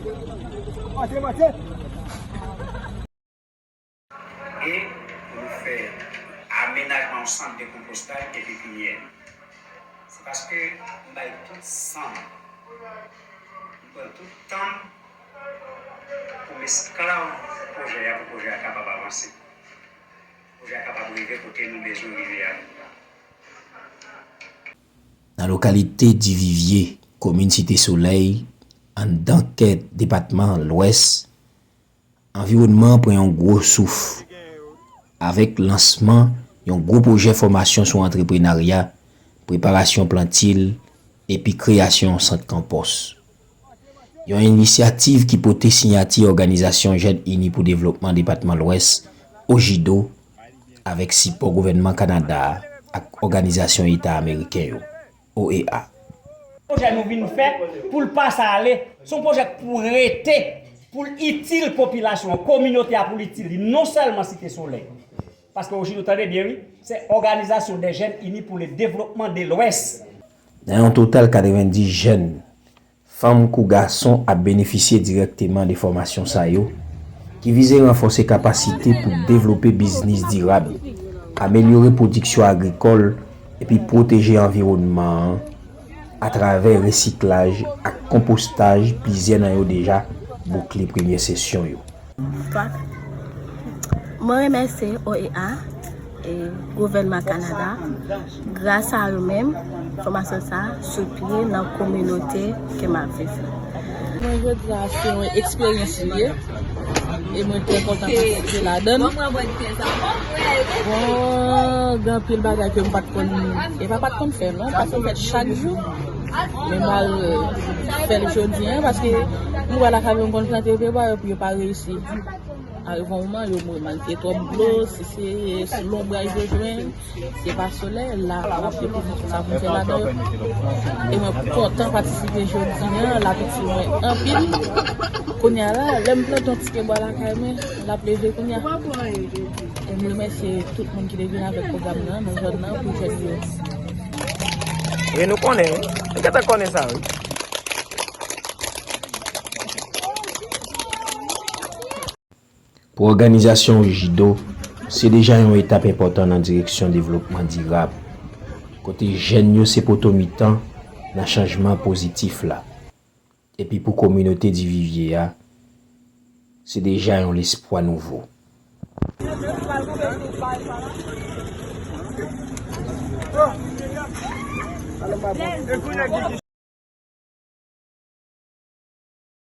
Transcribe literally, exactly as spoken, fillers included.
E pou nou fè amenajman yon sant de konpostaj e pepinyè. Se paske m bay tout san m, m pran tout tan m pou m esklav pwojè a, pou pwojè a kapab avanse, pwojè a kapab rive kote nou bezwen rive a. Nan lokalite Divivye, komin Site Solèy, anndan kè depatman Lwès, anviwònman an pran yon gwo souf avèk lansman yon gwo pwojè fòmasyon sou antreprenarya, preparasyon plantil epi kreyasyon yon sant konpòs. Yon inisyativ ki pote siyati Òganizasyon Jèn Ini pou Devlopman Depatman Lwès, OJIDO, avèk sipò gouvènman Kanada a ak Òganizasyon Eta Ameriken yo, O E A. Pwojè nou vin fè pou l pa sa ale, se yon pwojè k pou rete, pou l itil popilasyon an, kominote a pou l itil li, non sèlman Site Solèy. Paske OJIDO, tande byen wi, se Organisation des Jeunes Unis pour le Développement de l'Ouest. Nan yon total katrevenndis jèn, fanm kou gason ap benefisye dirèkteman de fòmasyon sa yo, ki vize ranfòse kapasite pou devlope biznis dirab, amelyore pwodiksyon agrikòl, epi pwoteje anviwònman an atravè resiklaj ak konpostaj, plizyè nan yo deja boukle premye sesyon yo. Mwen remèsye O E A e gouvènman Kanada. Gras a yo menm, fòmasyon sa a sou pye nan kominote ke m ap viv la. Mwen jodi a se yon eksperyans li ye. E mwen trè kontan patisipe ladan l. Bon, gen anpil bagay ke m pa t konn, e pa pa t konn fè non, paske m fè l chak jou. Men m al fè l jodi a, paske m wè lakay mwen konn plante pye bwa yo, pou yo pa reyisi. Arive yon moman, yo mande twòp dlo, si se lonbraj yo jwenn, se pa solèy, la, m ap depoze tout sa pou m fè ladan yo. E mwen kontan patisipe jodi a, l ap itil mwen anpil. Kounye a la, lè m plante yon ti pye bwa lakay mwen, l ap leve kounye a. E m remèsye tout moun ki te vin avèk pwogram nan, nan zòn nan, pou jèn yo. E nou konnen, wi. Nou gentan konnen sa, wi. Pou òganizasyon OJIDO, se deja yon etap enpòtan nan direksyon devlopman dirab, kote jèn yo se poto mitan nan chanjman pozitif la. Epi pou kominote Divivye a, se deja yon lespwa nouvo.